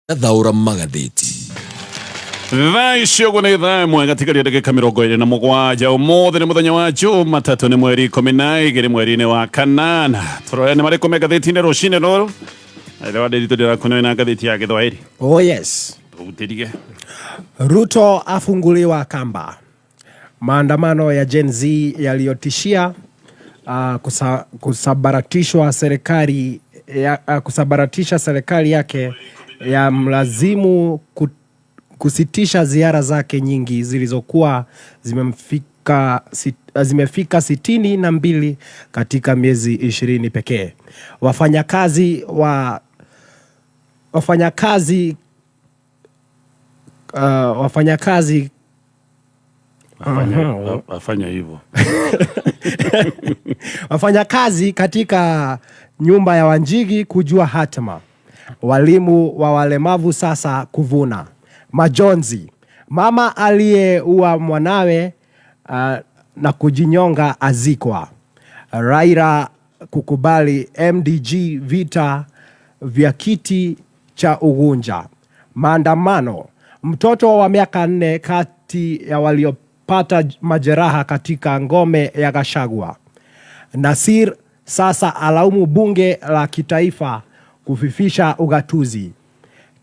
Thaũra magathĩti. Thaa ici ũguo nĩ thaa ĩmwe gatigaria ndagĩka 27. Ũmũthĩ nĩ mũthenya wa Jumatatũ, nĩ mweri 12 mweri-inĩ wa kanana. Tũrore nĩ marĩkũ me ngathĩti-inĩ rũcinĩ rũrũ. Ithe wa Ndĩritũ ndĩrakuona na ngathĩti ya Gĩthwaĩri. Oh yes. Tũhutĩrie. Ruto afunguliwa kamba. Maandamano ya Gen Z yaliyotishia kusabaratishwa serikali ya, kusabaratisha serikali yake ya mlazimu kusitisha ziara zake nyingi zilizokuwa zimefika 62 katika miezi 20 pekee. Wafanyakazi Afanya hivyo. Wafanyakazi katika nyumba ya Wanjigi kujua hatma. Walimu wa walemavu sasa kuvuna majonzi. Mama aliyeua mwanawe na kujinyonga azikwa. Raila kukubali MDG vita vya kiti cha Ugunja. Maandamano. Mtoto wa miaka 4 kati ya waliopata majeraha katika ngome ya Gachagua. Nasir sasa alaumu bunge la kitaifa kufifisha ugatuzi.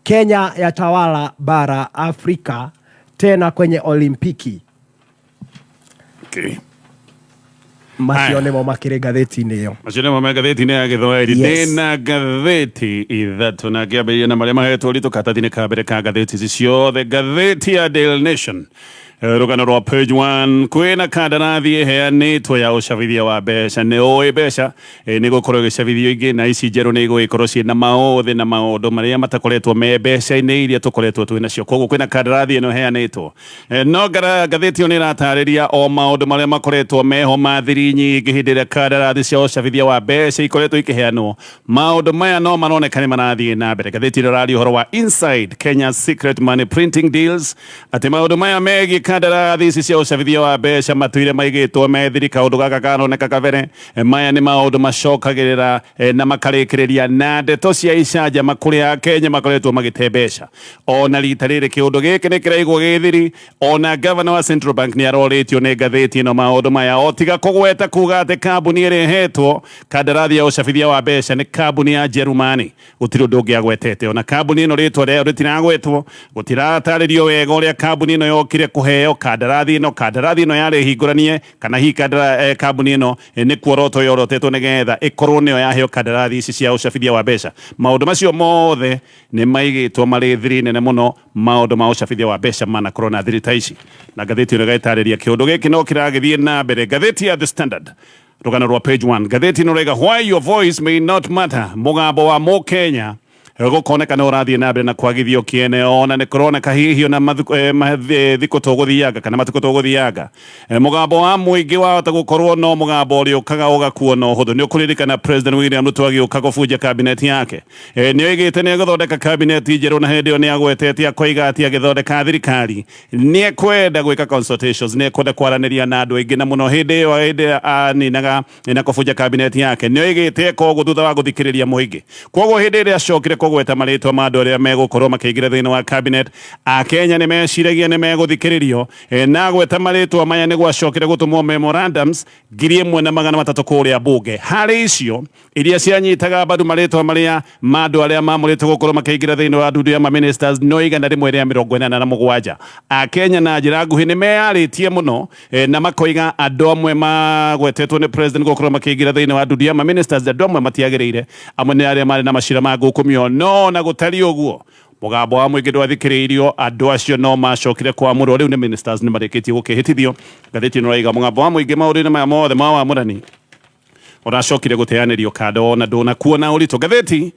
Kenya yatawala bara Afrika tena kwenye Olimpiki. Okay. Macio nĩmo makĩrĩ ngathĩti-inĩ ĩyo. Macio nĩmo me ngathĩti-inĩ ya Gĩthwaĩri. Yes. Ndĩna ngathĩti ithatũ na ngĩambĩrĩria na marĩa mahetwo ũritũ karatathi-inĩ ka mbere ka ngathĩti ici ciothe. Ngathĩti ya Daily Nation, rũgano rwa page 1, kwĩna kandarathi ĩheanĩtwo ya ũcabithia wa mbeca. Nĩ ũĩ mbeca nĩ gũkorwo ĩgĩcabithio ingĩ, na ici njerũ nĩ igũgĩkorwo ciĩna maũthĩ na maũndũ marĩa matakoretwo me mbeca-inĩ iria tũkoretwo twĩ nacio. Koguo kwĩna kandarathi ĩno ĩheanĩtwo. No ngathĩti ĩyo nĩ ĩratarĩria o maũndũ marĩa makoretwo meho ma thiri nyingĩ hĩndĩ ĩrĩa kandarathi cia ũcabithia wa mbeca ikoretwo ikĩheanwo. Maũndũ maya no maroneka nĩ marathiĩ na mbere. Ngathĩti ĩno ĩraria ũhoro wa Inside Kenya's Secret Money Printing Deals, atĩ maũndũ maya megiĩ kandarathi ici cia ũcabithia wa mbeca matũire maigĩtwo me thiri. Kaũndũ gaka karoneka kabere. Maya nĩ maũndũ macokagĩrĩra na makarĩkĩrĩria na ndeto cia icanjama kũrĩa Akenya makoretwo magĩte mbeca. Ona rita rĩrĩ kĩũndũ gĩkĩ nĩ kĩraigwo gĩthiri. Ona gavana wa Central Bank nĩ arorĩtio nĩ ngathĩti ĩno maũndũ maya, o tiga kũgweta kuga atĩ kambuni ĩrĩa ĩhetwo kandarathi ya ũcabithia wa mbeca nĩ kambuni ya Njerumani. Gũtirĩ ũndũ ũngĩ agwetete. Ona kambuni ĩno rĩtwa rĩayo rĩtiragwetwo, gũtiratarĩrio wega ũrĩa kambuni ĩno yokire kũheo kandarathi ĩno. Kandarathi ĩno yarĩ hingũranie kana hihi kambuni ĩno nĩ kuoroto yorotetwo nĩgetha ĩkorwo nĩyo yaheo kandarathi ici cia ũcabithia wa mbeca. Maũndũ macio mothe nĩ maigĩtwo marĩ thiri nene mũno. Maũndũ ma ũcabithia wa mbeca manakorwo na thiri ta ici, na ngathĩti ĩno ĩgatarĩria kĩũndũ gĩkĩ no kĩragĩthiĩ na mbere. Ngathĩti ya The Standard, rũgano rwa page 1, ngathĩti ĩno ĩrauga why your voice may not matter. Mũgambo wa mũkenya gũkoneka nĩ ũrathiĩ na mbere na kwagithio kĩene, ona nĩ kũroneka hihi ona thikũ tũgũthianga kana matukũ tũgũthianga. Mũgambo wa mũingĩ wahota gũkorwo no mũgambo ũrĩa ũkaga ũgakuo na ũhũthũ. Nĩ ũkũririkana President William Ruto agĩũka gũbunja cabinet yake, nĩ oigĩte nĩ egũthondeka cabinet njerũ, na hĩndĩ ĩyo nĩ agwetete akoiga atĩ agĩthondeka thirikari nĩ ekwenda gwĩka consultations, nĩ ekwenda kwaranĩria na andũ aingĩ, na mũno hĩndĩ ĩyo hĩndĩ aninaga na kũbunja cabinet yake nĩ oigĩte eka ũguo thutha wa gũthikĩrĩria mũingĩ. Koguo hĩndĩ ĩrĩa acokire kũgweta marĩtwa ma andũ arĩa megũkorwo makĩingĩra thĩinĩ wa cabinet, Akenya nĩ meciragia nĩ megũthikĩrĩrio. Na agweta marĩtwa maya nĩ gwacokire gũtũmwo memorandums 1300 kũrĩa bunge. Harĩ icio iria cianyitaga mbaru marĩtwa marĩa ma andũ arĩa mamũrĩtwo gũkorwo makĩingĩra thĩinĩ wa ndundu ya maministers no 187. Akenya na njĩra nguhĩ nĩ meyarĩtie mũno, na makoiga andũ amwe magwetetwo nĩ president gũkorwo makĩingĩra thĩinĩ wa ndundu ya maministers, andũ amwe matiagĩrĩire, amwe nĩ arĩa marĩ na macira ma ngũkũmio. No na gũtariĩ ũguo, mũgambo wa mũingĩ ndwathikĩrĩirio, andũ acio no macokire kwamũrwo. Rĩu nĩ ministers nĩ marĩkĩtie gũkĩhĩtithio. Ngathĩti ĩno ĩraiga mũgambo wa mũingĩ maũndũ-inĩ maya mothe ma wamũrani ũracokire gũteanĩrio kando ona ndũnakuona ũritũ. Ngathĩti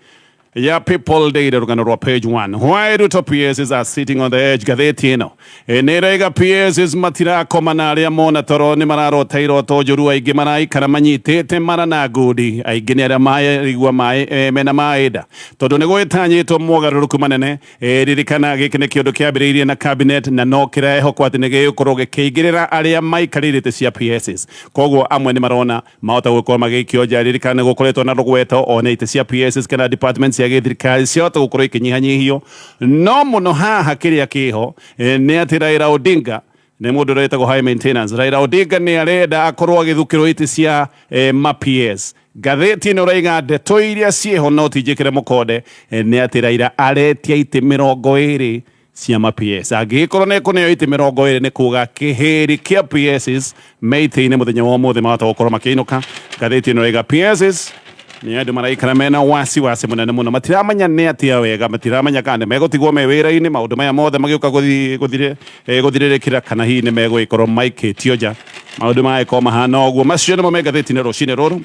ya People Daily, rũgano rwa page 1, why Ruto PSs are sitting on the edge. Ngathĩti ĩno nĩ ĩraiga PSs matirakoma, na arĩa mona toro nĩ mararota iroto njũru. Aingĩ maraikara manyitĩte mara na ngundi, aingĩ nĩ arĩa maigua maĩ mena maĩ nda tondũ nĩ gwĩtanyĩtwo mogarũrũku manene. Ririkana gĩkĩ nĩ kĩũndũ kĩambĩrĩirie na cabinet, na no kĩrehokwo atĩ nĩ gĩgũkorwo gĩkĩingĩrĩra arĩa maikarĩire itĩ cia PSs. Koguo amwe nĩ marona mahota gũkorwo magĩikio nja. Ririkana nĩ gũkoretwo na rũgweto ona itĩ cia PSs kana department. cia gĩthirikari ciahota gũkorwo ikĩnyihanyihio. No mũno haha kĩrĩa kĩho nĩ atĩ Raila Odinga nĩ mũndũ ũrĩa wĩtagwo high maintenance. Raila Odinga nĩ arenda akorwo agĩthukĩrwo itĩ cia ma PS. Ngathĩti ĩno ĩraiga ndeto iria ciĩho no ti njĩkĩre mũkonde nĩ atĩ Raila aretia itĩ 20 cia ma PS. Angĩgĩkorwo nĩ ekũneo itĩ 20 nĩ kuga kĩhĩri kĩa PSs me itĩ-inĩ mũthenya wa ũmũthĩ mahota gũkorwo makĩinũka. Ngathĩti ĩno ĩraiga PSs nĩ andũ maraikara mena wasiwasi mũnene mũno, matiramenya nĩ atĩa wega, matiramenya kana nĩ megũtigwo me wĩra-inĩ maũndũ maya mothe magĩũka gũthirĩrĩkĩra, kana hihi nĩ megũgĩkorwo maikĩtio nja. Maũndũ magagĩkorwo mahana ũguo. Macio nĩmo me ngathĩti-inĩ rũcinĩ rũrũ,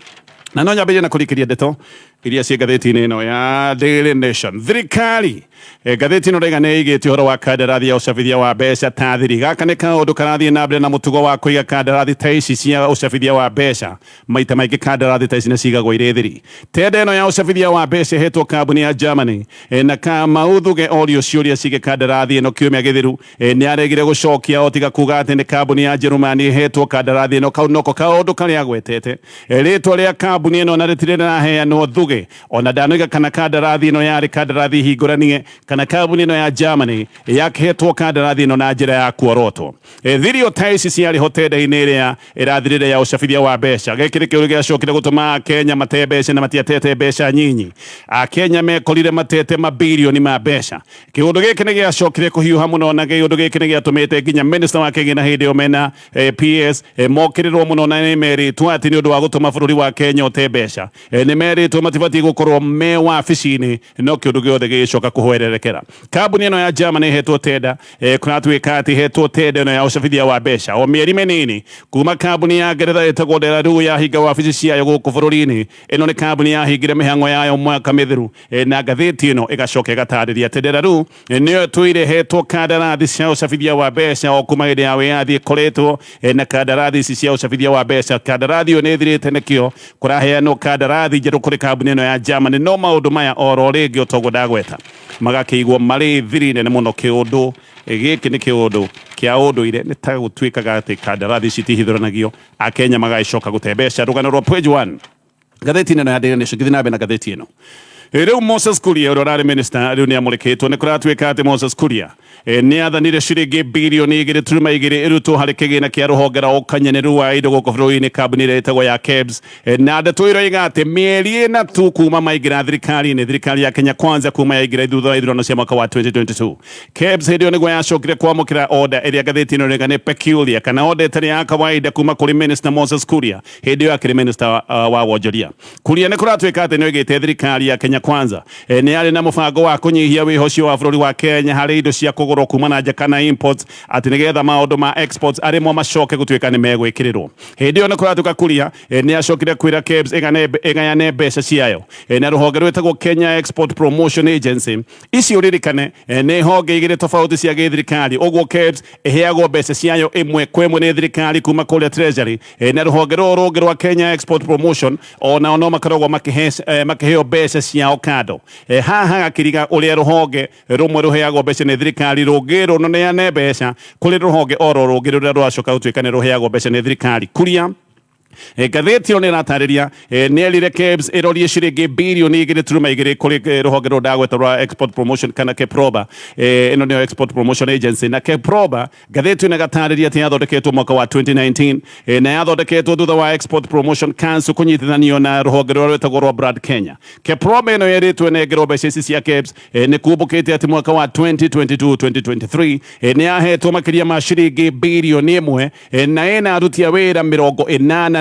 na no nyambĩrĩrie na kũrikĩria ndeto iria ciĩ ngathĩti-inĩ ĩno ya Daily Nation. Thirikari ngathĩti ĩno raiga nĩ ĩigĩte ũhoro wa kandarathi ya ũcabithia wa mbeca ta thiri. Gaka nĩ kaũndũ karathiĩ na mbere na mũtugo wa kũiga kandarathi ta ici cia ũcabithia wa mbeca. Maita maingĩ kandarathi ta ici nĩ cigagwo irĩ thiri. Tenda ĩno ya ũcabithia wa mbeca ĩhetwo kambuni ya Germany, na Kamau Thuge orio ciũria ciĩgiĩ kandarathi ĩno kiumia gĩthiru, nĩ aregire gũcokia o tiga kuga atĩ nĩ kambuni ya Jerumani ĩhetwo kandarathi ĩno. Kau noko kaũndũ karĩa agwetete. Rĩtwa rĩa kambuni ĩno na rĩtirĩ rĩraheanwo. Thuge ona ndanoiga kana kandarathi ĩno yarĩ kandarathi hingũranie kana kambuni ĩno ya Germany yakĩhetwo kandarathi ĩno na njĩra ya kuorotwo. Thirio ta ici ciarĩ ho tenda-inĩ ĩrĩa ĩrathirire ya ũcabithia wa mbeca. Gĩkĩ nĩ kĩũria gĩacokire gũtũma Akenya mate mbeca, na matiatete mbeca nyinyi. Akenya mekorire matete mabirioni ma mbeca. Kĩũndũ gĩkĩ nĩ gĩacokire kũhiũha mũno, na kĩũndũ gĩkĩ nĩ gĩatũmĩte nginya minister wa kĩgĩna hĩndĩ ĩyo mena PS mokĩrĩrwo mũno, na nĩ merĩtwo atĩ nĩ ũndũ wa gũtũma bũrũri wa Kenya ũte mbeca, nĩ merĩtwo matibatiĩ gũkorwo me wabici-inĩ. No kĩũndũ gĩothe gĩgĩcoka kũhwererekera. Kambuni ĩno ya Germany ĩhetwo tenda, kũratuĩka atĩ ĩhetwo tenda ĩno ya ũcabithia wa mbeca o mĩeri mĩnini kuma kambuni ya Ngeretha ĩtagwo Delarue yahinga wabici ciayo gũkũ bũrũri-inĩ. Ĩno nĩ kambuni yahingire mĩhang'o yayo mwaka mĩthiru, na ngathĩti ĩno ĩgacoka ĩgatarĩria atĩ Delarue nĩyo ĩtũire ĩhetwo kandarathi cia ũcabithia wa mbeca o kuma hĩndĩ ya wĩyathi. Ĩkoretwo na kandarathi ici cia ũcabithia wa mbeca. Kandarathi ĩyo nĩ ĩthirĩte, nĩkĩo kũraheanwo kandarathi njerũ kũrĩ kambuni ĩno ya Germany. No maũndũ maya oro rĩngĩ o toguo ndagweta magakĩigwo marĩ thiri nene mũno. Kĩũndũ gĩkĩ nĩ kĩũndũ kĩa ũndũire, nĩ ta gũtuĩkaga atĩ kandarathi ici itihithũranagio, Akenya magagĩcoka gũte mbeca. Rũgano rwa page 1 ngathĩti ĩno ya Daily Nation. Ngĩthiĩ na mbere na ngathĩti ĩno rĩu, Moses Kuria ũrĩa ũrarĩ minister rĩu nĩ amũrĩkĩtwo. Nĩ kũratuĩka atĩ Moses Kuria nĩ athanire ciringi birioni 2.2 ĩrutwo harĩ kĩgĩna kĩa rũhonge rwa ũkanyanĩru wa indo gũkũ bũrũri-inĩ, kambuni ĩrĩa ĩtagwo ya KEBS. Na ndeto ĩroiga atĩ mĩeri 4 tu kuma maingĩra thirikari-inĩ, thirikari ya Kenya Kwanza kuma yaingĩra thutha wa ithurano cia mwaka wa 2022, KEBS hĩndĩ ĩyo nĩguo yacokire kwamũkĩra order ĩrĩa ngathĩti ĩno ĩroiga nĩ peculiar, kana order ĩtarĩ ya kawaida, kuma kũrĩ minister Moses Kuria hĩndĩ ĩyo akĩrĩ minister wa wonjoria. Kuria nĩ kũratuĩka atĩ nĩ oigĩte thirikari ya Kenya Kwanza nĩ yarĩ na mũbango wa kũnyihia wĩhocio wa bũrũri wa Kenya harĩ indo cia kũgũrwo kuma na nja kana imports, atĩ nĩgetha maũndũ ma exports arĩ mo macoke gũtuĩka nĩ megwĩkĩrĩrwo. Hĩndĩ ĩyo nĩ kũratuĩka Kuria nĩ acokire kwĩra KEBS ĩgayane mbeca ciayo na rũhonge rwĩtagwo Kenya Export Promotion Agency. Ici ũririkane nĩ honge igĩrĩ tofauti cia gĩthirikari. Ũguo KEBS ĩheagwo mbeca ciayo ĩmwe kwa ĩmwe nĩ thirikari kuma kũrĩa Treasury, na rũhonge rũrũ rũngĩ rwa Kenya Export Promotion onao no makoragwo makĩheo mbeca ciao kando. Haha gakĩriga ũrĩa rũhonge rũmwe rũheagwo mbeca nĩ thirikari rũngĩ rũneane mbeca kũrĩ rũhonge oro rũngĩ rũrĩa rũracoka gũtuĩka nĩ rũheagwo mbeca nĩ thirikari. Kuria, ngathĩti ĩyo nĩ ĩratarĩria, nĩ erire KEBS ĩrorie ciringi birioni 2.2 kũrĩ rũhonge rũrũ ndagweta rwa Export Promotion kana KEPROBA. Ĩno nĩyo Export Promotion Agency, na KEPROBA ngathĩti ĩno ĩgatarĩria atĩ yathondeketwo mwaka wa 2019, na yathondeketwo thutha wa Export Promotion Council kũnyitithanio na rũhonge rũrĩa rwĩtagwo rwa Brand Kenya. KEPROBA ĩno yerĩtwo ĩnengerwo mbeca ici cia KEBS. Nĩ kumbũkĩte atĩ mwaka wa 2022 2023 nĩ yahetwo makĩria ma ciringi birioni 1, na ĩna aruti a wĩra 82.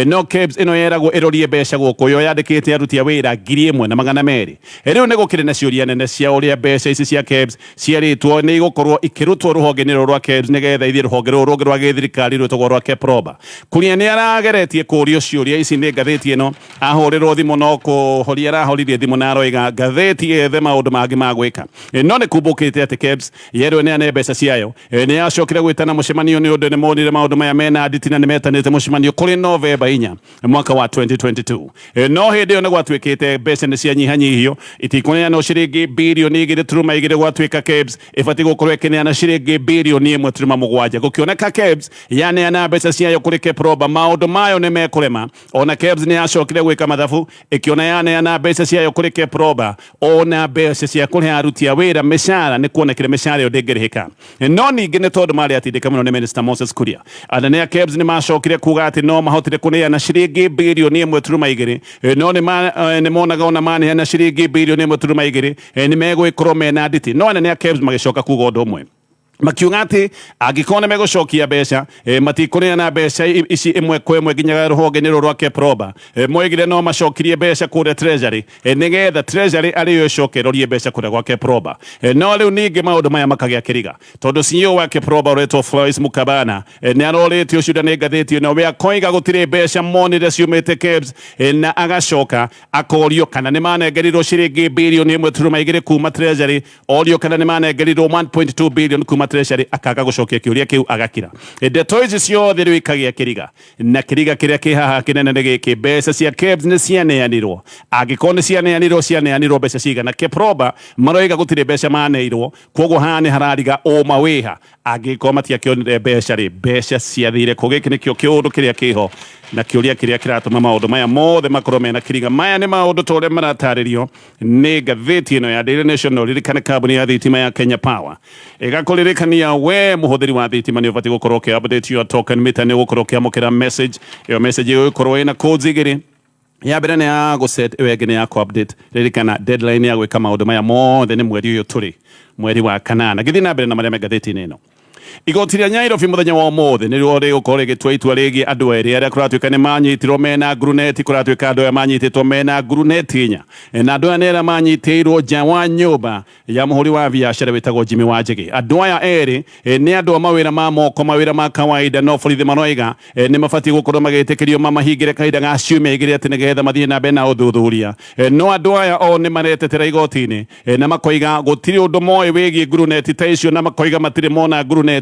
No KEBS ĩno yeragwo ĩrorie mbeca gũkũ yo yandĩkĩte aruti a wĩra 1,200. Rĩu nĩ gũkĩrĩ na ciũria nene cia ũrĩa mbeca ici cia KEBS cierĩtwo nĩ igũkorwo ikĩrutwo rũhonge-inĩ rũrũ rwa KEBS nĩgetha ithiĩ rũhonge rũrũ rũngĩ rwa gĩthirikari rwĩtagwo rwa KEPROBA. Kuria nĩ arageretie kũrio ciũria ici nĩ ngathĩti ĩno. Ahũrĩrwo thimũ no kũhoria arahoririe thimũ, na aroiga ngathĩti yethe maũndũ mangĩ ma gwĩka. No nĩ kumbũkĩte atĩ KEBS yerwo ĩneane mbeca ciayo, nĩ yacokire gwĩtana mũcemanio nĩ ũndũ nĩ monire maũndũ maya mena nditi, na nĩ metanĩte mũcemanio. Kũrĩ Novemba 4 mwaka wa 2022. No hĩndĩ ĩyo nĩ gwatuĩkĩte mbeca nĩ cianyihanyihio, itikũneanwo ciringi birioni 2.2, gwatuĩka KEBS ĩbatiĩ gũkorwo ĩkĩneana ciringi birioni 1.7. Gũkĩoneka KEBS yaneana mbeca ciayo kũrĩ KEPROBA, maũndũ mayo nĩ mekũrema. Ona KEBS nĩ yacokire gwĩka mathabu, ĩkĩona yaneana mbeca ciayo kũrĩ KEPROBA, ona mbeca cia kũrĩha aruti a wĩra mĩcara, nĩ kuonekire mĩcara ĩyo ndĩngĩrĩhĩka. No ningĩ nĩ tondũ marĩ atindĩke mũno nĩ Minister Moses Kuria, anene a KEBS nĩ macokire kuga atĩ no mahotire kũneana ciringi birioni 1.2, no nĩ monaga ona maneana ciringi birioni 1.2 nĩ megũgĩkorwo mena nditi. No anene a KEBS magĩcoka kuga ũndũ ũmwe, makiuga atĩ angĩkorwo nĩ megũcokia mbeca, matikũneana mbeca ici ĩmwe kwa ĩmwe nginyaga rũhonge-inĩ rũrũ rwa KEPROBA. Moigire no macokirie mbeca kũrĩa Treasury, nĩgetha Treasury arĩ yo ĩcoke ĩrorie mbeca kũrĩa gwa KEPROBA. No rĩu ningĩ maũndũ maya makagĩa kĩriga, tondũ CEO wa KEPROBA ũretwo Floyce Mukabana nĩ arorĩtio ciũria nĩ ngathĩti ĩno. We akoiga gũtirĩ mbeca monire ciumĩte KEBS, na agacoka akorio kana nĩ manengerirwo ciringi birioni 1.2 kuma Treasury. Orio kana nĩ manengerirwo 1.2 billion kuma Treasury, akaga gũcokia kĩũria kĩu, agakira. Ndeto ici ciothe rĩu ikagĩa kĩriga, na kĩriga kĩrĩa kĩ haha kĩnene nĩ gĩkĩ: mbeca cia KEBS nĩ cianeanirwo? Angĩkorwo nĩ cianeanirwo, cianeanirwo mbeca cigana? KEPROBA maroiga gũtirĩ mbeca maneirwo, koguo haha nĩ harariga ũma wĩha. Angĩkorwo matiakĩonire mbeca rĩ, mbeca ciathire kũ? Gĩkĩ nĩkĩo kĩũndũ kĩrĩa kĩho na kĩũria kĩrĩa kĩratũma maũndũ maya mothe makorwo mena kĩriga. Maya nĩ maũndũ ta ũrĩa maratarĩrio nĩ ngathĩti ĩno ya Daily Nation. No ririkane kambuni ya thitima ya Kenya Power ĩgakũririkania we mũhũthĩri wa thitima nĩ ũbatiĩ gũkorwo ũkĩ update your token meter. Nĩ ũgũkorwo ũkĩamũkĩra message. Ĩyo message ĩgũkorwo ĩna codes igĩrĩ, ya mbere nĩ ya gũset, ĩyo ĩngĩ nĩ ya ku-update. Ririkana deadline ya gwĩka maũndũ maya mothe nĩ mweri ũyũ tũrĩ, mweri wa kanana. Gĩthiĩ na mbere na marĩa me ngathĩti-inĩ ĩno. Igoti rĩa Nyairobi mũthenya wa ũmũthĩ nĩrĩo rĩgũkorwo rĩgĩtua itua rĩgiĩ andũ erĩ arĩa kũratuĩka nĩ manyitirwo mena nguruneti. Kũratuĩka andũ aya manyitĩtwo mena nguruneti 4, na andũ aya nĩ arĩa manyitĩirwo nja wa nyũmba ya mũhũri wa biacara wĩtagwo Jimmy Wanjigi. Andũ aya erĩ nĩ andũ a mawĩra ma moko, mawĩra ma kawaida, no borithi maroiga nĩ mabatiĩ gũkorwo magĩtĩkĩrio mamahingĩre kahinda ga ciumia 2 atĩ nĩgetha mathiĩ na mbere na ũthuthuria. No andũ aya o nĩ maretetera igoti-inĩ, na makoiga gũtirĩ ũndũ moĩ wĩgiĩ nguruneti ta icio, na makoiga matirĩ mona nguruneti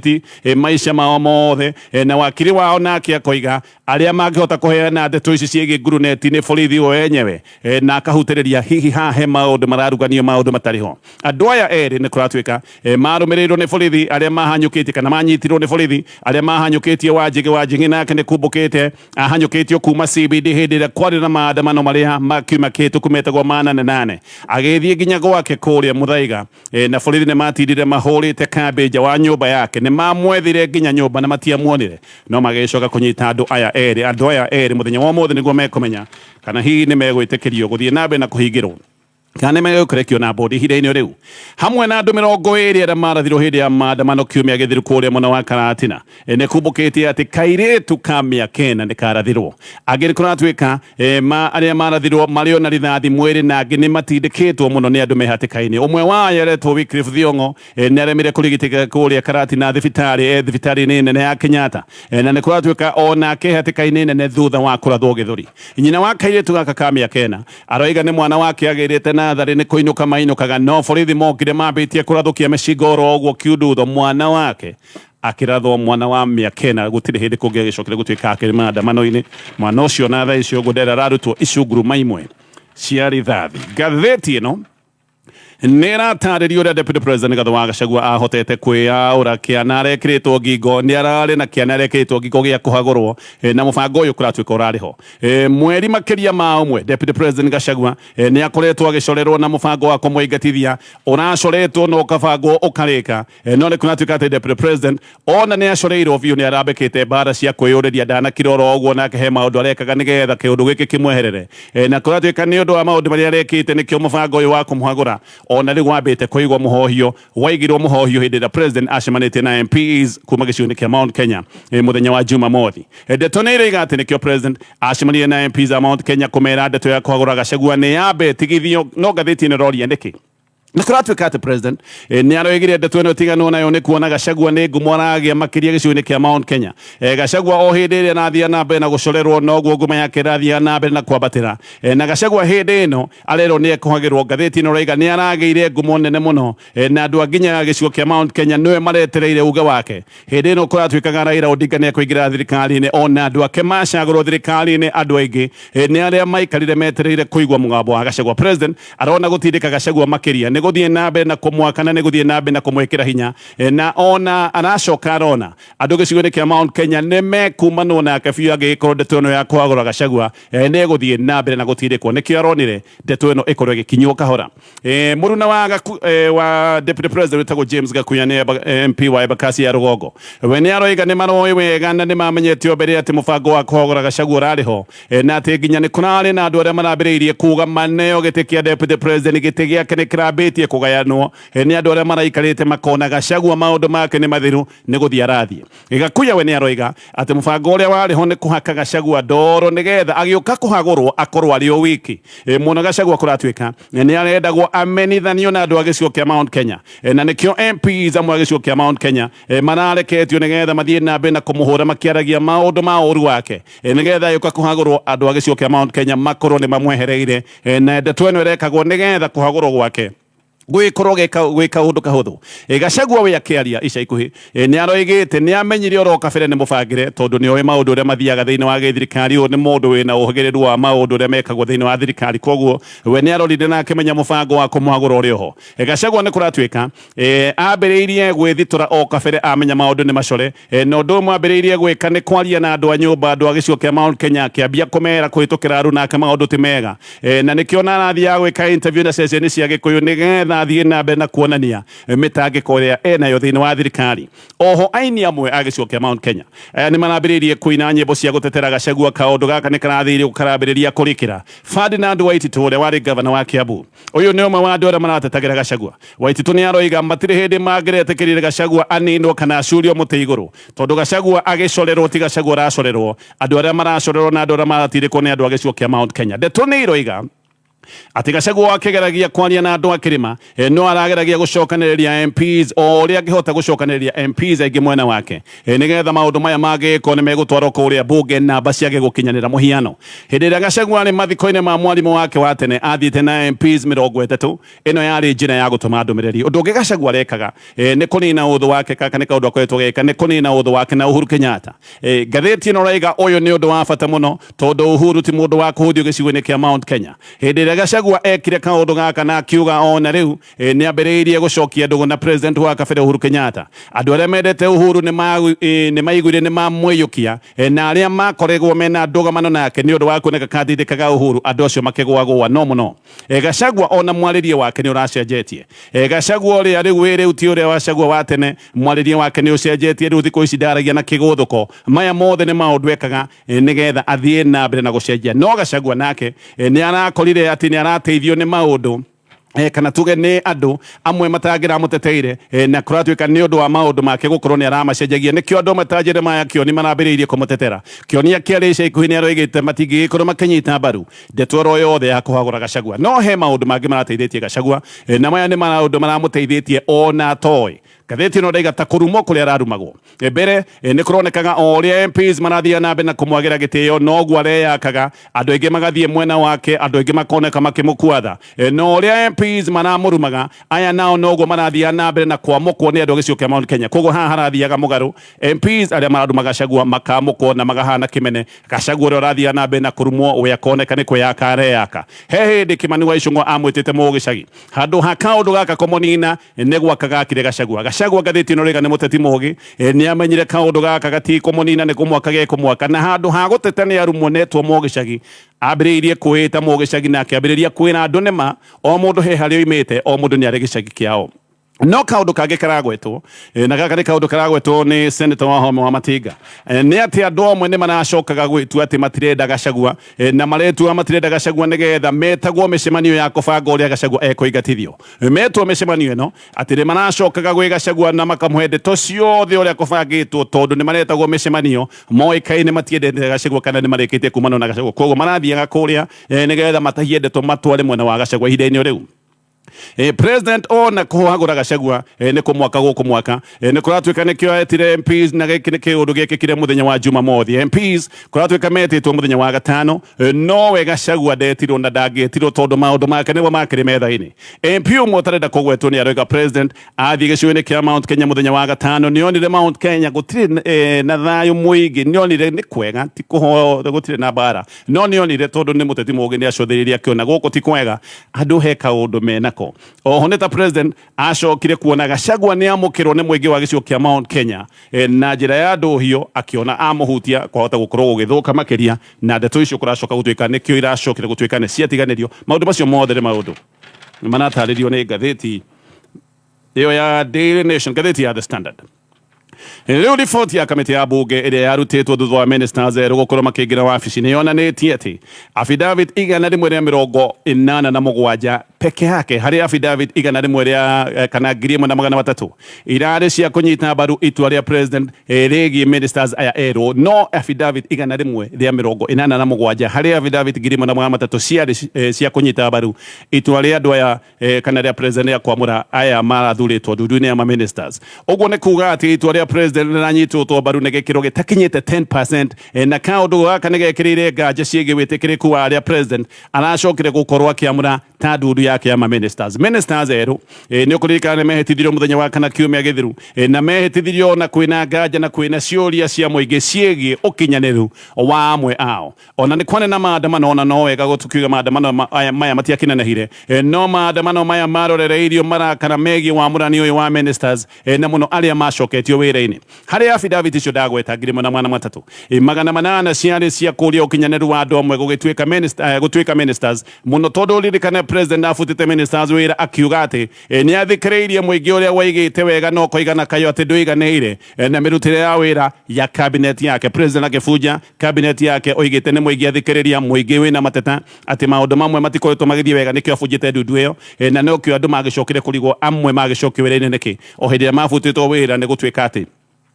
maica mao mothe. Na wakiri wao nake akoiga arĩa mangĩhota kũheana ndeto ici ciĩgiĩ nguruneti nĩ borithi o enyewe, na akahutĩrĩria hihi haha he maũndũ mararuganio, maũndũ matarĩ ho. Andũ aya erĩ nĩ kũratuĩka marũmĩrĩirwo nĩ borithi arĩa mahanyũkĩtie, kana manyitirwo nĩ borithi arĩa mahanyũkĩtie Wanjigi. Wanjigi nake nĩ kumbũkĩte ahanyũkĩtio kuma CBD hĩndĩ ĩrĩa kwarĩ na maandamano marĩa makiuma kĩhĩtũku metagwo ma nane nane, agĩthiĩ nginya gwake kũrĩa Muthaiga, na borithi nĩ matindire mahũrĩte kambĩ nja wa nyũmba yake. Nĩ mamwethire nginya nyũmba na matiamuonire, no magĩcoka kũnyita andũ aya erĩ. Andũ aya erĩ mũthenya wa ũmũthĩ nĩguo mekũmenya kana hihi nĩ megwĩtĩkĩrio gũthiĩ na mbere na kũhingĩrwo kana nĩ megũkĩrekio na bodi ihinda-inĩ rĩu. Hamwe na andũ 20 arĩa marathirwo hĩndĩ ya maandamano kiumia gĩthiru kũrĩa mwena wa Karatina, nĩ kumbũkĩtie atĩ kairĩtu ka mĩaka 4 nĩ karathirwo. Angĩ nĩ kũratuĩka ma arĩa marathirwo marĩ ona rithathi mwĩrĩ, na angĩ nĩ matindĩkĩtwo mũno nĩ andũ me hatĩka-inĩ. Ũmwe wao aretwo Wycliffe Thiong'o, nĩ aremire kũrigitĩka kũrĩa Karatina thibitarĩ, thibitarĩ-inĩ nene ya Kenyatta, na nĩ kũratuĩka onake hatĩka-inĩ nene thutha wa kũrathwo gĩthũri. Nyina wa kairĩtu gaka ka mĩaka 4 aroiga nĩ mwana wake agĩrĩte natharĩ nĩ kũinũka mainũkaga, no borithi mokire mambĩtie kũrathũkia mĩcinga oro ũguo kiundutho, mwana wake akĩrathwo. Mwana wa mĩaka 4 gũtirĩ hĩndĩ kũngĩ agĩcokire gũtuĩka akĩrĩ maandamano-inĩ. Mwana ũcio na thaa icio ũguo ndera ararutwo icunguruma imwe cia rithathi. Ngathĩti ĩno nĩ ĩratarĩria ũrĩa Deputy President Rigathĩ wa Gachagua ahotete kwĩyaũra kĩana arekĩrĩtwo ngingo. Nĩ ararĩ na kĩana arekĩrĩtwo ngingo gĩa kũhagũrwo, na mũbango ũyũ kũratuĩka ũrarĩ ho mweri makĩria ma ũmwe. Deputy President Gachagua nĩ akoretwo agĩcorerwo na mũbango wa kũmũingatithia ũracoretwo na ũkabangwo ũkarĩka, no nĩ kũratuĩka atĩ Deputy President ona nĩ acoreirwo biũ, nĩ arambĩkĩte mbara cia kwĩyũrĩria. Ndanakira oro ũguo, nake he maũndũ arekaga nĩgetha kĩũndũ gĩkĩ kĩmweherere, na kũratuĩka nĩ ũndũ wa maũndũ marĩa arekĩte nĩkĩo mũbango ũyũ wa kũmũhagũra ona rĩu wambĩte kũigwo mũhohio. Waigirwo mũhohio hĩndĩ ĩrĩa President acemanĩtie na MPs kuma gĩcigo-inĩ kĩa Mount Kenya, mũthenya wa Jumamothi. Ndeto nĩ iroiga atĩ nĩkĩo President acemanirie na MPs a Mount Kenya kũmera ndeto ya kũhagũra Gachagua nĩ yambe tigithio. No ngathĩti ĩno ĩroria nĩkĩ. Na kũratuĩka atĩ president nĩ aroigire ndeto ĩno ĩtiganwo nayo nĩ kuona Gachagua nĩ ngumo aragĩa makĩria gĩcigo-inĩ kĩa Mount Kenya. Gachagua o hĩndĩ ĩrĩa arathiĩ na mbere na gũcorerwo noguo nguma yake ĩrathiĩ na mbere na kwambatĩra. Na Gachagua hĩndĩ ĩno arerwo nĩ ekũhagĩrwo. Ngathĩti ĩno ĩroiga nĩ aragĩire ngumo nene mũno, na andũ a nginya gĩcigo kĩa Mount Kenya nĩwe maretereire uge wake. Hĩndĩ ĩno kũratuĩkaga Raila Odinga nĩ ekũingĩra thirikari-inĩ, ona andũ ake macagũrwo thirikari-inĩ, andũ aingĩ nĩ arĩa maikarire metereire kũigua mũgambo wa Gachagua. President arona gũtindĩka Gachagua makĩria nĩ gũthiĩ na mbere na kũmwaka na nĩ gũthiĩ na mbere na kũmwĩkĩra hinya, na ona aracoka arona andũ gĩcigo-inĩ kĩa Mount Kenya nĩ mekumanwo nake biũ angĩgĩkorwo ndeto ĩno ya kũhagũra Gachagua nĩ ĩgũthiĩ na mbere na gũtindĩkwo. Nĩkĩo aronire ndeto ĩno ĩkorwo ĩgĩkinywo kahora. Mũruna wa Deputy President wĩtagwo James Gakuya nĩ MP wa Embakasi ya rũgongo, we nĩ aroiga nĩ maroĩ wega na nĩ mamenyete o mbere atĩ mũbango wa kũhagũra Gachagua ũrarĩ ho, na atĩ nginya nĩ kũrarĩ na andũ arĩa marambĩrĩirie kuga maneo gĩtĩ kĩa Deputy President, gĩtĩ gĩake nĩ kĩrambĩtie kũgayanwo nĩ andũ arĩa maraikarĩte makona Gachagua maũndũ make nĩ mathiru, nĩ gũthiĩ arathiĩ. Gakuya we nĩ aroiga atĩ mũbango ũrĩa warĩ ho nĩ kũhaka Gachagua ndoro nĩgetha agĩũka kũhagũrwo akorwo arĩ o wiki. Mũno Gachagua kũratuĩka nĩ arendagwo amenithanio na andũ a gĩcigo kĩa Mount Kenya, na nĩkĩo MPs amwe a gĩcigo kĩa Mount Kenya marareketio nĩgetha mathiĩ na mbere na kũmũhũra makĩaragia maũndũ ma ũru wake, nĩgetha agĩũka kũhagũrwo andũ a gĩcigo kĩa Mount Kenya makorwo nĩ mamwehereire, na ndeto ĩno ĩrekagwo nĩgetha kũhagũrwo gwake gwĩkorwo gwĩ kaũndũ kahũthũ. Gachagua we akĩaria ica ikuhĩ nĩ aroigĩte nĩ amenyire oro kabere nĩ mũbangĩre, tondũ nĩ oĩ maũndũ ũrĩa mathiaga thĩinĩ wa gĩthirikari. Ũyũ nĩ mũndũ wĩna ũhĩgĩrĩru wa maũndũ ũrĩa mekagwo thĩinĩ wa thirikari, koguo we nĩ arorire na akĩmenya mũbango wa kũmũhagũra ũrĩ oho. Gachagua nĩ kũratuĩka ambĩrĩirie gwĩthitũra o kabere amenya maũndũ nĩ macore, na ũndũ ũmwe ambĩrĩirie gwĩka nĩ kwaria na andũ a nyũmba, andũ a gĩcigo kĩa Mount Kenya, akĩambia kũmera kũhĩtũkĩra aruna ake maũndũ ti mega, na nĩkĩo ona arathiaga gwĩka interview na ceceni cia Gĩkũyũ nĩgetha athiĩ na mbere na kuonania mĩtangĩko ĩrĩa enayo thĩinĩ wa thirikari. Oho aini amwe a gĩcigo kĩa Mount Kenya nĩ marambĩrĩirie kũina nyĩmbo cia gũtetera Gachagua. Kaũndũ gaka nĩ karathĩrĩrio karambĩrĩria kũrĩkĩra. Ferdinand Waititu ũrĩa warĩ gavana wa Kiambu, ũyũ nĩ ũmwe wa andũ arĩa maratetagĩra Gachagua. Waititu nĩ aroiga matirĩ hĩndĩ mangĩretĩkĩrire Gachagua aninwo kana acurio mũtĩ igũrũ, tondũ Gachagua agĩcorerwo ti Gachagua aracorerwo, andũ arĩa maracorerwo na andũ arĩa maratindĩkwo nĩ andũ a gĩcigo kĩa Mount Kenya. Ndeto nĩ iroiga atĩ Gachagua akĩgeragia kwaria na andũ a kĩrĩma, no arageragia gũcokanĩrĩria MPs o ũrĩa angĩhota gũcokanĩrĩria MPs aingĩ mwena wake, nĩgetha maũndũ maya mangĩgĩkorwo nĩ megũtwarwo kũrĩa bunge namba ciage gũkinyanĩra. Mũhiano, hĩndĩ ĩrĩa Gachagua arĩ mathiko-inĩ ma mwarimũ wake wa tene athiĩte na MPs 30. Ĩno yarĩ njĩra ya gũtũma ndũmĩrĩri. Ũndũ ũngĩ Gachagua arekaga nĩ kũnina ũthũ wake. Kaka nĩ kaũndũ akoretwo geka, nĩ kũnina ũthũ wake na Uhuru Kenyatta. Ngathĩti ĩno raiga ũyũ nĩ ũndũ wa bata mũno, tondũ Uhuru ti mũndũ wa kũhũthio gĩcigo-inĩ kĩa Mount Kenya. Hĩndĩ ĩrĩa Gachagua ekire kaũndũ gaka na akiuga ona rĩu nĩ ambĩrĩirie gũcokia ndũgũ na president wa kabere Uhuru Kenyatta, andũ arĩa mendete Uhuru nĩ maiguire nĩ mamwĩyũkia, na arĩa makoregwo mena ndũgamano nake nĩ ũndũ wa kuoneka katindĩkaga Uhuru, andũ acio makĩgũagũa no mũno. Gachagua ona mwarĩrie wake nĩ ũracenjetie. Gachagua ũrĩa rĩu wĩ rĩu ti ũrĩa Gachagua wa tene, mwarĩrie wake nĩ ũcenjetie rĩu thikũ ici ndaragia na kĩgũthũko. Maya mothe nĩ maũndũ ekaga nĩgetha athiĩ na mbere na gũcenjia. No Gachagua nake nĩ arakorire atĩ nĩ arateithio nĩ maũndũ, kana tuge nĩ andũ amwe matangĩramũteteire, na kũratuĩka nĩ ũndũ wa maũndũ make gũkorwo nĩ aramacenjagia, nĩkĩo andũ amwe ta Jeremiah Kioni marambĩrĩirie kũmũtetera. Kioni akĩaria ica ikuhĩ nĩ aroigĩte matingĩgĩkorwo makĩnyita mbaru ndeto oro yothe ya kũhagũra Gachagua, no he maũndũ mangĩ marateithĩtie Gachagua, na maya nĩ maũndũ maramũteithĩtie ona atoĩ. Ngathĩti ĩno ndaiga ta kũrumwo kũrĩa ararumagwo mbere, nĩ kũronekaga o ũrĩa MPs marathiĩ na mbere na kũmwagĩra gĩtĩo noguo areyakaga, andũ aingĩ magathiĩ mwena wake, andũ aingĩ makoneka makĩmũkuatha. No ũrĩa MPs maramũrumaga, aya nao noguo marathiĩ na mbere na kwamũkwo nĩ andũ a gĩcigo kĩa Mount Kenya. Koguo haha harathiaga mũgarũ, MPs arĩa mararuma Gachagua makamũkwo na magahana kĩmene, Gachagua ũrĩa ũrathiĩ na mbere na kũrumwo we akoneka nĩ kwĩyaka areyaka. He hĩndĩ Kimani wa Ichung'wa amwĩtĩte mũgĩcagi handũ ha kaũndũ gaka kũmũnina nĩ gwaka gakire Gachagua. Gachagua, ngathĩti ĩno rĩga, nĩ mũteti mũgĩ, nĩ amenyire kaũndũ gaka gatikũmũnina, nĩ kũmwaka gekũmwaka, na handũ ha gũteta nĩ arumwo netwo mũgĩcagi, ambĩrĩirie kwĩĩta mũgĩcagi na akĩambĩrĩria kwĩra andũ nĩma o mũndũ he harĩa oimĩte, o mũndũ nĩ arĩ gĩcagi kĩao. No kaũndũ kangĩ karagwetwo, na gaka nĩ kaũndũ karagwetwo nĩ senator wa Homa wa Matinga, nĩ atĩ andũ amwe nĩ maracokaga gwĩtua atĩ matirenda Gachagua, na maretua matirenda Gachagua nĩgetha metagwo mĩcemanio ya kũbanga ũrĩa Gachagua ekũingatithio. Metwo mĩcemanio ĩno atĩ nĩ maracokaga gwĩ Gachagua na makamũhe ndeto ciothe ũrĩa kũbangĩtwo, tondũ nĩ maretagwo mĩcemanio moĩkaine matiendete Gachagua kana nĩ marĩkĩtie kumana na Gachagua, koguo marathiaga kũrĩa nĩgetha matahie ndeto matware mwena wa Gachagua ihinda-inĩ rĩu. President ona kũhagũra Gachagua nĩ kũmwaka gũkũ mwaka nĩ kũratuĩka nĩkĩo etire MPs, na gĩkĩ nĩ kĩũndũ gĩkĩkire mũthenya wa Jumamothi. MPs kũratuĩka metĩtwo mũthenya wa gatano, nowe Gachagua ndetirwo na ndangĩetirwo tondũ maũndũ make nĩmo makĩrĩ metha-inĩ. MP ũmwe ũtarenda kũgwetwo nĩ aroiga president athiĩ gĩcigo-inĩ kĩa Mount Kenya mũthenya wa gatano nĩonire Mount Kenya gũtirĩ na thayũ mũingĩ, nĩonire nĩ kwega, ti kũho gũtirĩ na mbara, no nĩonire tondũ nĩ mũteti mũũgĩ nĩacũthĩrĩirie akĩona gũkũ ti kwega, andũ he kaũndũ menako. Oho nĩ ta president acokire kuona Gachagua nĩ amũkĩrwo nĩ mũingĩ wa gĩcigo kĩa Mount Kenya na njĩra ya ndũhio, akĩona amũhutia kwahota gũkorwo gũgĩthũka makĩria, na ndeto icio kũracoka gũtuĩka nĩkĩo iracokire gũtuĩka nĩ ciatiganĩrio. Maũndũ macio mothe nĩ maũndũ maratarĩrio nĩ ngathĩti ĩyo ya Daily Nation. Ngathĩti ya The Standard, rĩu riboti ya kamĩtĩ ya bunge ĩrĩa yarutĩtwo thutha wa ministers erũ gũkorwo makĩingĩra wabici nĩ yonanĩtie atĩ affidavit 187 peke yake harĩ affidavit 100 rĩa kana 1300 irarĩ cia kũnyita mbaru itua rĩa president rĩgiĩ ministers aya erũ, no affidavit 187 harĩ affidavit 1300 ciarĩ cia kũnyita mbaru itua rĩa andũ aya kana rĩa president rĩa kwamũra aya marathurĩtwo ndundu-inĩ ya ma-ministers. Ũguo nĩ kuga atĩ itua rĩa president rĩranyitĩtwo mbaru nĩ gĩkĩro gĩtakinyĩte 10%, na kaũndũ gaka nĩ gekĩrĩire nganja ciĩgiĩ wĩtĩkĩrĩku wa arĩa president aracokire gũkorwo akĩamũra ta ndundu yake ya ma-ministers. Ministers erũ nĩ ũkũririkana nĩ mehĩtithirio mũthenya wa kana kiumia gĩthiru, na mehĩtithirio na kwĩna nganja na kwĩna ciũria cia mũingĩ ciĩgiĩ ũkinyanĩru wa amwe ao. Ona nĩ kwarĩ na maandamano, ona no wega gũtukiuga maandamano maya matiakinanĩhire, no maandamano maya marorereirio marakara megiĩ wamũrani ũyũ wa ministers, na mũno arĩa macoketio wĩra-inĩ. Harĩ affidavit icio ndagweta 1300, 800 ciarĩ cia kũria ũkinyanĩru wa andũ amwe gũgĩtuĩka minister, gũtuĩka ministers, mũno tondũ ũririkane president abutĩte ministers wĩra akiuga atĩ nĩ athikĩrĩirie mũingĩ ũrĩa waigĩte wega no koigana kayo atĩ ndũiganĩire na mĩrutĩre ya wĩra ya cabinet yake. President akĩbunja cabinet yake oigĩte nĩ mũingĩ athikĩrĩria, mũingĩ wĩna mateta atĩ maũndũ mamwe matikoretwo magĩthiĩ wega, nĩkĩo abunjĩte ndundu ĩyo, na nokĩo andũ magĩcokire kũrigwo amwe magĩcokio wĩra-inĩ nĩkĩ o hĩndĩ ĩrĩa mabutĩtwo wĩra nĩ gũtuĩka atĩ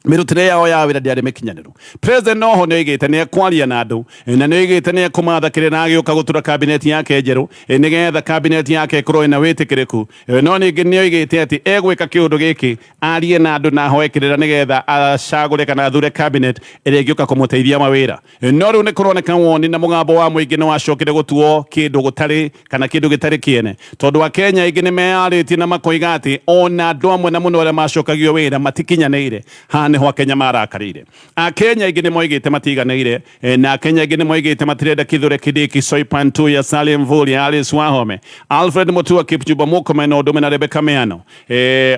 mĩrutĩre yao ya wĩra ndĩarĩ mĩkinyanĩru. President noho nĩ oigĩte nĩ ekwaria na andũ, na nĩ oigĩte nĩ ekũmatha kĩrĩa na agĩũka gũtura cabinet yake njerũ, nĩgetha cabinet yake ĩkorwo ĩna wĩtĩkĩrĩku. No ningĩ nĩ oigĩte atĩ egwĩka kĩũndũ gĩkĩ arie na andũ na ahoe kĩrĩra nĩgetha acagũre kana athure cabinet ĩrĩa ĩngĩũka kũmũteithia mawĩra. No rĩu nĩ kũroneka woni na mũgambo wa mũingĩ nĩ wacokire gũtuo kĩndũ gũtarĩ kana kĩndũ gĩtarĩ kĩene, tondũ akenya aingĩ nĩ meyarĩtie na makoiga atĩ ona andũ amwe na mũno arĩa macokagio wĩra matikinyanĩire. Haha nĩho akenya marakarĩire. Akenya aingĩ nĩ moigĩte matiganĩire, na akenya aingĩ nĩ moigĩte matirenda Kithure Kindiki, Soipan Tuya, Salim Mvurya, Alice Wahome, Alfred Mutua, Kipchumba Murkomen na ũndũ ũmwe na Rebecca Miano.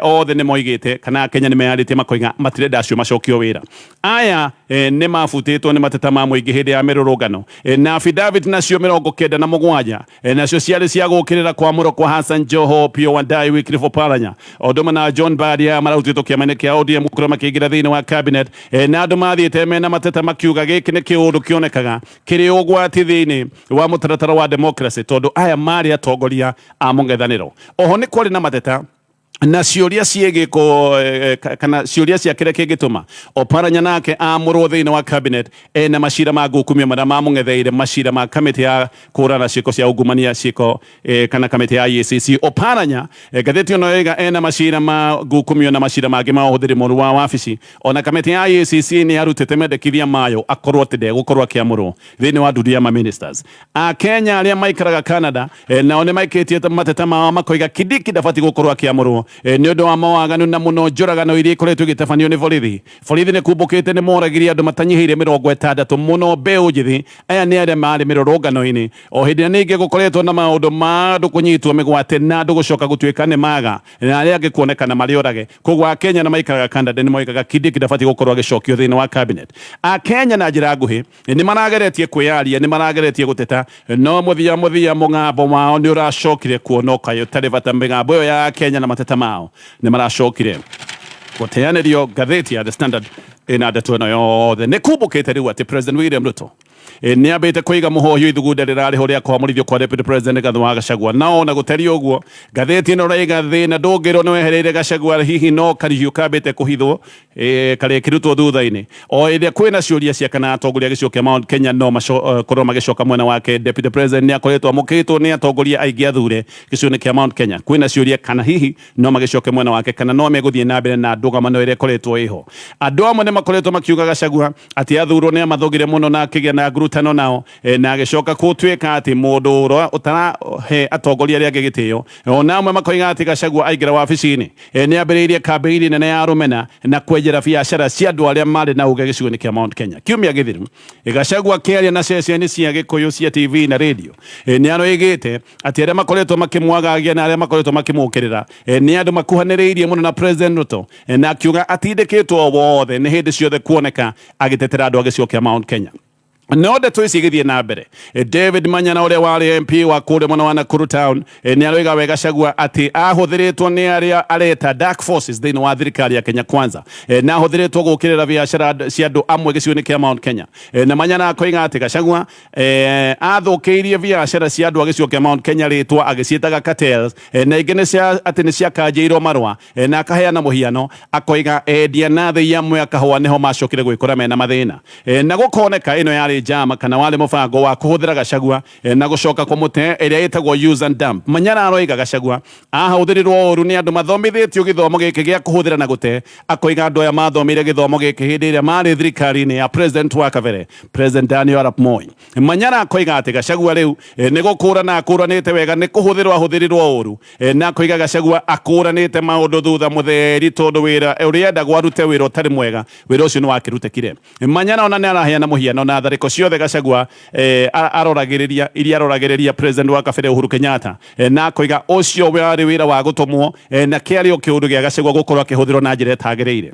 Othe nĩ moigĩte kana akenya nĩ meyarĩtie makoiga matirenda acio macokio wĩra. Aya nĩ mabutĩtwo nĩ mateta ma mũingĩ hĩndĩ ya mĩrũrũngano, na affidavit nacio 97 nacio ciarĩ cia gũkĩrĩra kwamũrwo kwa Hassan Joho, Opiyo Wandayi, Wycliffe Oparanya o ũndũ ũmwe na John Mbadi, aya mararutĩtwo kĩama-inĩ kĩa ODM gũkorwo makĩingĩra thĩinĩ wa cabinet, na andũ mathiĩte mena mateta makiuga gĩkĩ nĩ kĩũndũ kĩonekaga kĩrĩ ũgwati thĩinĩ wa mũtaratara wa democracy, tondũ aya marĩ atongoria a mũng'ethanĩro. Oho nĩ kwarĩ na mateta na ciũria ciĩgiĩ kana ciũria cia kĩrĩa kĩngĩtũma Oparanya nake amũrwo thĩinĩ wa cabinet ena macira ma ngukumio marĩa mamũng'etheire, macira ma kamĩtĩ ya kũhũrana ciĩko cia ungumania, ciĩko kana kamĩtĩ ya EACC. Oparanya, ngathĩti ĩno yoiga ena macira ma ngukumio na macira mangĩ ma ũhũthĩri mũru wa wabici. Ona kamĩtĩ ya EACC nĩ yarutĩte mendekithia mayo akorwo atĩ ndegũkorwo akĩamũrwo thĩinĩ wa ndundu ya ma ministers. Akenya arĩa maikaraga Canada nao nĩ maikĩtie mateta mao makoiga Kindiki ndabatiĩ gũkorwo akĩamũrwo nĩ ũndũ wa mawaganu na mũno njũragano iria ikoretwo igĩtabanio nĩ borithi. Borithi nĩ kumbũkĩte nĩ moragire andũ matanyihĩire 60, mũno mbeũ njĩthĩ. Aya nĩ arĩa marĩ mĩrũrũngano-inĩ. O hĩndĩ ĩrĩa ningĩ gũkoretwo na maũndũ ma andũ kũnyitwo mĩgwate na andũ gũcoka gũtuĩka nĩ maga na arĩa angĩ kuonekana marĩ orage. Koguo akenya na maikaraga Canada nĩ moigaga Kindiki ndabatiĩ gũkorwo agĩcokio thĩinĩ wa cabinet. Akenya na njĩra nguhĩ nĩ marageretie kwĩyaria, nĩ marageretie gũteta, no mũthia mũthia mũgambo wao nĩ ũracokire kuona ũkaĩ ũtarĩ bata. Mĩgambo ĩyo ya Kenya na mateta mao nĩ maracokire gũteanĩrio. Ngathĩti ya The Standard ĩna ndeto ĩno yothe. Nĩ kumbũkĩte rĩu atĩ President William Ruto Nĩ ambĩte kũiga mũhohio ithugunda rĩrarĩ ho rĩa kwamũrithio kwa Deputy President Rigathi wa Gachagua. Na ona gũtariĩ ũguo, ngathĩti ĩno ĩraiga thĩna ndũngĩrwo nĩ wehereire Gachagua, hihi no karihiũ kambĩte kũhithwo karĩkĩrutwo thutha-inĩ o ĩrĩa kwĩna ciũria cia kana atongoria a gĩcigo kĩa Mount Kenya no makorwo magĩcoka mwena wake. Deputy President nĩ akoretwo amũkĩtwo nĩ atongoria aingĩ athure gĩcigo-inĩ kĩa Mount Kenya. Kwĩna ciũria kana hihi no magĩcoke mwena wake kana no megũthiĩ na mbere na ndũgamano ĩrĩa ĩkoretwo ĩho. Andũ amwe nĩ makoretwo makiuga Gachagua atĩ athurwo nĩ amathũgire mũno na akĩgĩa na ngurutano nao, na agĩcoka gũtuĩka atĩ mũndũ ũrĩa ũtarahe atongoria arĩa angĩ gĩtĩo. Ona amwe makoiga atĩ Gachagua aingĩra wabici-inĩ, nĩ ambĩrĩirie kambĩini nene ya rũmena na kwenjera biacara cia andũ arĩa marĩ na uge gĩcigo-inĩ kĩa Mount Kenya. Kiumia gĩthiru, Gachagua akĩaria na ceceni cia Gĩkũyũ cia TV na radio, nĩ aroigĩte atĩ arĩa makoretwo makĩmwagagia na arĩa makoretwo makĩmũkĩrĩra nĩ andũ makuhanĩrĩirie mũno na President Ruto, na akiuga atindĩkĩtwo wothe nĩ hĩndĩ ciothe kuoneka agĩtetera andũ a gĩcigo kĩa Mount Kenya. No ndeto ici igĩthiĩ na mbere, David Manyana ũrĩa warĩ MP wa kũrĩa mwena wa Nakuru Town nĩ aroiga wega Gachagua atĩ ahũthĩrĩtwo nĩ arĩa areta dark forces thĩinĩ wa thirikari ya Kenya Kwanza, na ahũthĩrĩtwo gũkĩrĩra biacara cia andũ amwe gĩcigo-inĩ kĩa Mount Kenya. Na Manyana akoiga atĩ Gachagua athũkĩirie biacara cia andũ a gĩcigo kĩa Mount Kenya rĩtwa agĩciĩtaga cartels, na ingĩ nĩ cia atĩ nĩ ciakanjĩirwo marũa, na akaheana mũhiano akoiga endia na thĩi amwe a kahũa nĩho macokire gwĩkora mena mathĩna, na gũkoneka ĩno yarĩ njama kana warĩ mũbango wa kũhũthĩra Gachagua na gũcoka kũmũte ĩrĩa ĩtagwo use and dump. Manyara aroiga Gachagua ahũthĩrirwo ũru nĩ andũ mathomithĩtio gĩthomo gĩkĩ gĩa kũhũthĩra na gũte. Akoiga andũ aya mathomeire gĩthomo gĩkĩ hĩndĩ ĩrĩa marĩ thirikari-inĩ ya President wa kabere, President Daniel Arap Moi. Manyara akoiga atĩ Gachagua rĩu nĩ gũkũrana akũranĩte wega nĩ kũhũthĩrwo ahũthĩrirwo ũru, na akoiga Gachagua akũranĩte maũndũ thutha mũtheri tondũ wĩra ũrĩa endagwo arute wĩra ũtarĩ mwega, wĩra ũcio nĩ wakĩrutekire. Manyara ona nĩ araheana mũhiano na tharĩko ciothe Gachagua aroragĩrĩria iria aroragĩrĩria President wa kabere Uhuru Kenyatta, na akoiga ũcio warĩ wĩra wa gũtũmwo, na kĩarĩ o kĩũndũ gĩa Gachagua gũkorwo akĩhũthĩrwo na njĩra ĩtagĩrĩire.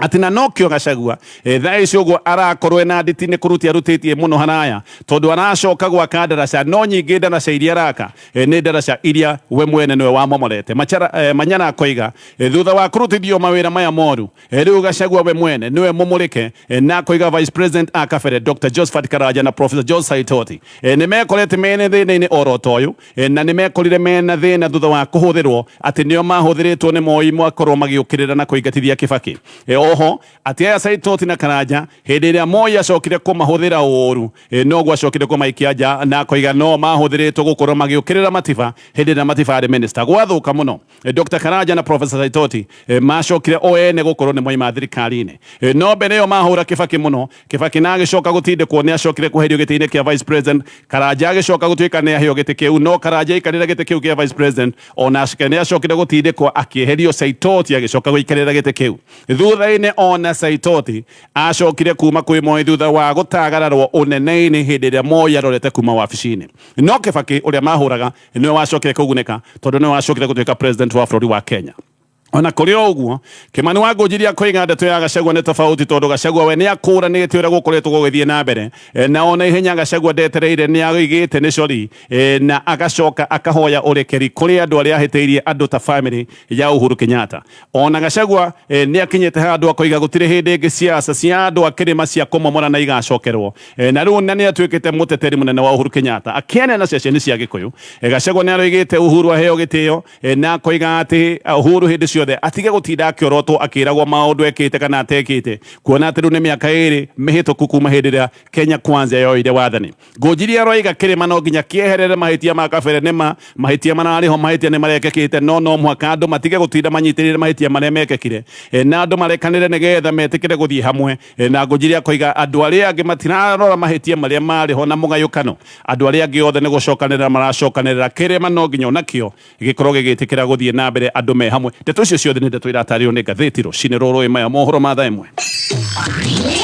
Atĩ na nokĩo Gachagua thaa ici ũguo arakorwo ena nditi nĩ kũrutia arutĩtie mũno haraya tondũ aracoka gwaka ndaraca, no nyingĩ ndaraca iria araka nĩ ndaraca iria we mwene nĩwe wamomorete. Manyara akoiga thutha wa kũrutithio mawĩra maya moru, rĩu Gachagua we mwene nĩwe mũmũrĩke, na akoiga Vice President a kabere Dr. Josephat Karanja na Professor George Saitoti nĩ mekorete mene thĩna-inĩ oro ta ũyũ, na nĩ mekorire mena thĩna thutha wa kũhũthĩrwo atĩ nĩo mahũthĩrĩtwo nĩ Moi makorwo magĩũkĩrĩra na kũingatithia Kibaki. Oho atĩ aya Saitoti na Karanja hĩndĩ ĩrĩa Moi acokire kũmahũthĩra ũru, noguo acokire kũmaikia nja, na akoiga no mahũthĩrĩtwo gũkorwo magĩũkĩrĩra Matiba hĩndĩ ĩrĩa Matiba arĩ minister. Gwathũka mũno, Dr. Karanja na Professor Saitoti macokire o ene gũkorwo nĩ moima thirikari-inĩ, no mbere ĩyo mahũra Kibaki mũno. Kibaki na agĩcoka gũtindĩkwo nĩ acokire kweherio gĩtĩ-inĩ kĩa Vice President. Karanja agĩcoka gũtuĩka nĩ aheo gĩtĩ kĩu, no Karanja aikarĩra gĩtĩ kĩu kĩa Vice President ona nĩ acokire gũtindĩkwo akĩeherio. Saitoti agĩcoka gũikarĩra gĩtĩ kĩu thutha-inĩ. Ona Saitoti acokire kuma kwĩ Moi thutha wa gũtagararwo ũnene-inĩ hĩndĩ ĩrĩa Moi arorete kuma wabici-inĩ, no Kibaki ũrĩa mahũraga nĩwe wacokire kũgunĩka tondũ nĩwe wacokire gũtuĩka president wa bũrũri wa Kenya. Ona kũrĩ o ũguo, Kimani wa Ngũnjiria akoiga ndeto ya Gachagua nĩ tofauti tondũ Gachagua we nĩ akũranĩte ũrĩa gũkoretwo gũgĩthiĩ na mbere, na ona ihenya Gachagua ndetereire nĩ aigĩte nĩ cori, na agacoka akahoya ũrekeri kũrĩ andũ arĩa ahĩtĩirie andũ ta family ya Uhuru Kenyatta. Ona Gachagua nĩ akinyĩte handũ akoiga gũtirĩ hĩndĩ ĩngĩ siasa cia andũ a kĩrĩma cia kũmomora na igacokerwo, na rĩu na nĩ atuĩkĩte mũteteri mũnene wa Uhuru Kenyatta. Akĩaria na ceceni cia Gĩkũyũ, Gachagua nĩ aroigĩte Uhuru aheo gĩtĩo, na akoiga atĩ Uhuru hĩndĩ ciothe atige gũtinda akĩorotwo akĩragwo maũndũ ekĩte kana atekĩte, kuona atĩ rĩu nĩ mĩaka 2 mĩhĩtũku kuma hĩndĩ ĩrĩa Kenya Kwanza yoire wathani. Ngũnjiria aroiga kĩrĩma no nginya kĩeherere mahĩtia ma kabere. Nĩma mahĩtia mararĩ ho, mahĩtia nĩ marekekĩte, no no mũhaka andũ matige gũtinda manyitĩrĩire mahĩtia marĩa mekekire, na andũ marekanĩre nĩgetha metĩkĩre gũthiĩ hamwe. Na Ngũnjiria akoiga andũ arĩa angĩ matirarora mahĩtia marĩa marĩ ho na mũgayũkano, andũ arĩa angĩ othe nĩ gũcokanĩrĩra maracokanĩrĩra. Kĩrĩma no nginya onakĩo gĩkorwo gĩgĩtĩkĩra gũthiĩ na mbere andũ me hamwe. Ndeto icio ciothe nĩ ndeto iratarĩrio nĩ ngathĩti rũcinĩ rũrũ. Maya mohoro ma thaa 1.